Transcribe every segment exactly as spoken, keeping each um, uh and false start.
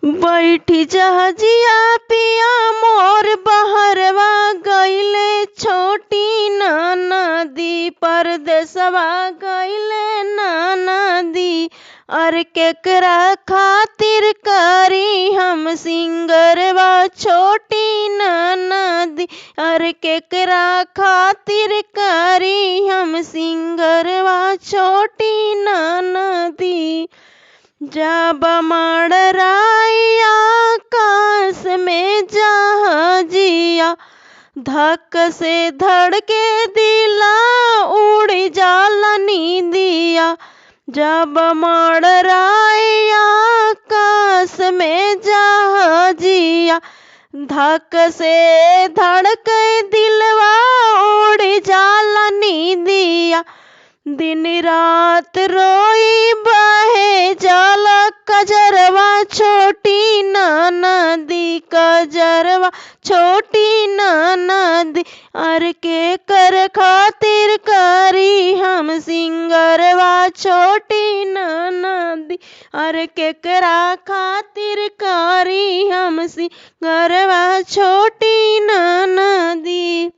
बैठी जहाजिया पिया मोर बहरवा गइले छोटी ननदी, परदेसवा गइले ननदी। अरे केकरा खातिर करी हम सिंगरवा छोटी ननदी, अरे केकरा खातिर करी हम सिंगरवा छोटी ननदी। जब मंडराई आकाश में जहाजिया, धक से धड़के दिला उड़ जाला नींदिया। जब मंडराई आकाश में जहाजिया, धक से धड़के दिलवा उड़ जाला नींदिया। दिन रात रोई बहे जाला कजरवा छोटी ननदी, कजरवा छोटी ननदी। अरे केकर खातिर करी हम सिंगरवा छोटी ननदी, अरे केकरा खातिर करी हम सिंगरवा छोटी ननदी।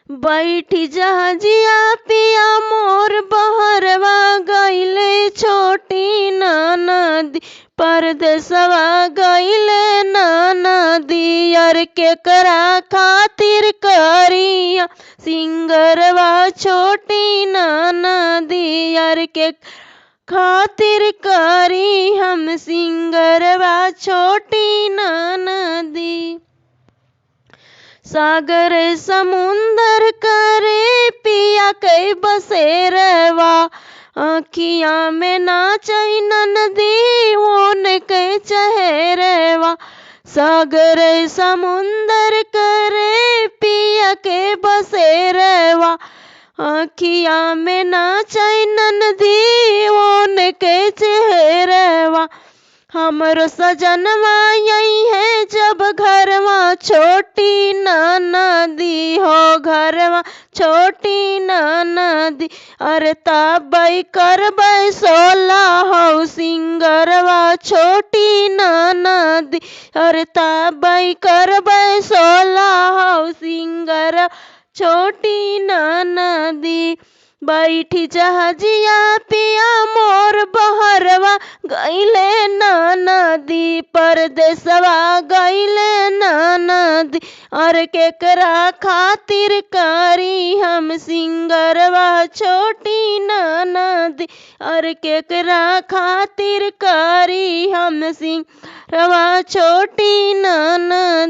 बैठी जहाजिया पिया मोर बहरवा गइले छोटी ननदी, परदेसवा गइले ननदी। अरे केकरा खातिर करिया सिंगरवा छोटी ननदी, अरे के खातिर करी हम सिंगरवा छोटी ननदी। सागर समुंदर करे पिया के बसेरवा, अखिया में नाचै ननदी ओन के चेहरवा। सागर समुंदर करे पिया के बसेरवा, अखिया में नाचै ननदी ओन के चेहरवा। हमरो सजनवा अइहैं जब घरवा छोटी ननदी हो, घरवा छोटी ननदी। अरे तबै करबै सोलहो सिंगरवा छोटी ननदी, अरे तबै करबै सोलहो सिंगरवा छोटी ननदी। बैठी जहाजिया पिया मोर बहरवा गइले ननदी, परदेसवा गइले ननदी। अरे केकरा खातिर करी हम सिंगरवा छोटी ननदी, अरे केकरा खातिर करी हम सिंगरवा छोटी ननदी।